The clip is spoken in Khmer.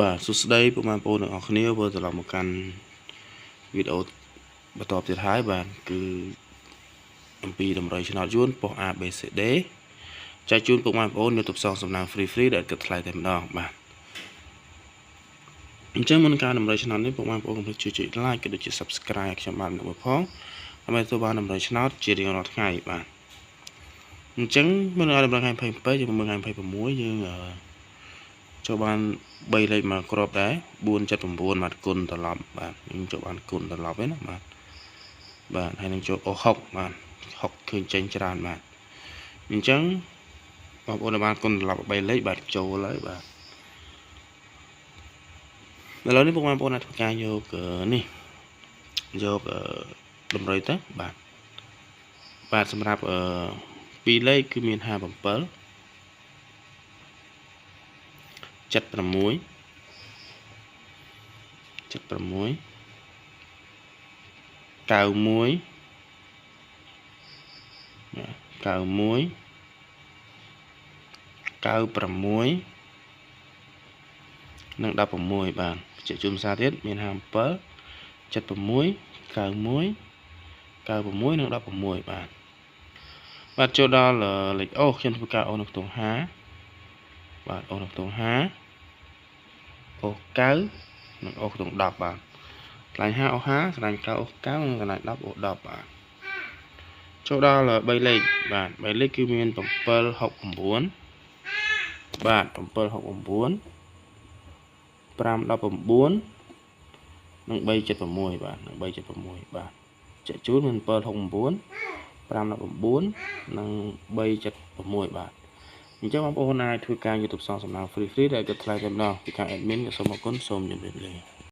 បាទសួស្តីពុកម៉ែបងប្អូនទាំងអស់គ្នាវិលត្រឡប់មកកាន់វីដេអូបន្តទៀតហើយបាទគឺអំពីតម្រុយឆ្នោតយួនប៉ុស្តិ៍ A B C D ចែកជូនពុកម៉ែបងប្អូននៅទប់សងសំណាង free free ដែលគិតថ្លៃតែម្ដងបាទអញ្ចឹងមុនការតម្រុយឆ្នោតនេះពុកម៉ែបងប្អូនកុំភ្លេចជួយចុច like ក៏ដូចជា subscribe ឲ្យខ្ញុំបាទមួយផងដើម្បីទទួលបានតម្រុយឆ្នោតជារៀងរាល់ថ្ងៃបាទអញ្ចឹងមុនដល់តម្រុយថ្ងៃ27យើងមើលថ្ងៃ26យើងចូលបាន3លេខមកគ្រាប់ដែរ479បាទគុណត្រឡប់បាទយើងចូលបានគុណត្រឡប់ឯណាបាទបាទហើយនឹងចូលអូ6បាទ6ឃើញចេញច្រើនបាទអញ្ចឹងបងប្អូនបានគុណត្រឡប់3លេខបាទចូលហើយបាទឥឡូវនេះពុកម៉ែបងប្អូនអាចធ្វើការយកនេះយកតម្រុយទៅបាទបាទសម្រាប់2លេខគឺមាន57 76 76 91 91 96និង16បាទបញ្ជាក់ជូនភាសាទៀតមាន57 76 91 96និង16បាទបាទចូលដល់លេខអូខ្ញុំធ្វើការអូសនៅខ្ទង់5បាទអូសនៅខ្ទង់5អូស9និងអូសខ្ទង់10បាទកន្លែង5អូស5កន្លែង9អូស9និងកន្លែង10អូស10បាទចូលដល់3លេខបាទ3លេខគឺមាន769បាទ769 519និង376បាទនិង376បាទជាក់ជូនមាន769 519និង376បាទអញ្ចឹងបងប្អូនអាចធ្វើការ YouTube សងសំណាង free free ដែលគិតថ្លៃតែម្ដងពីខាង admin ក៏សូមអរគុណសូមជម្រាបលា។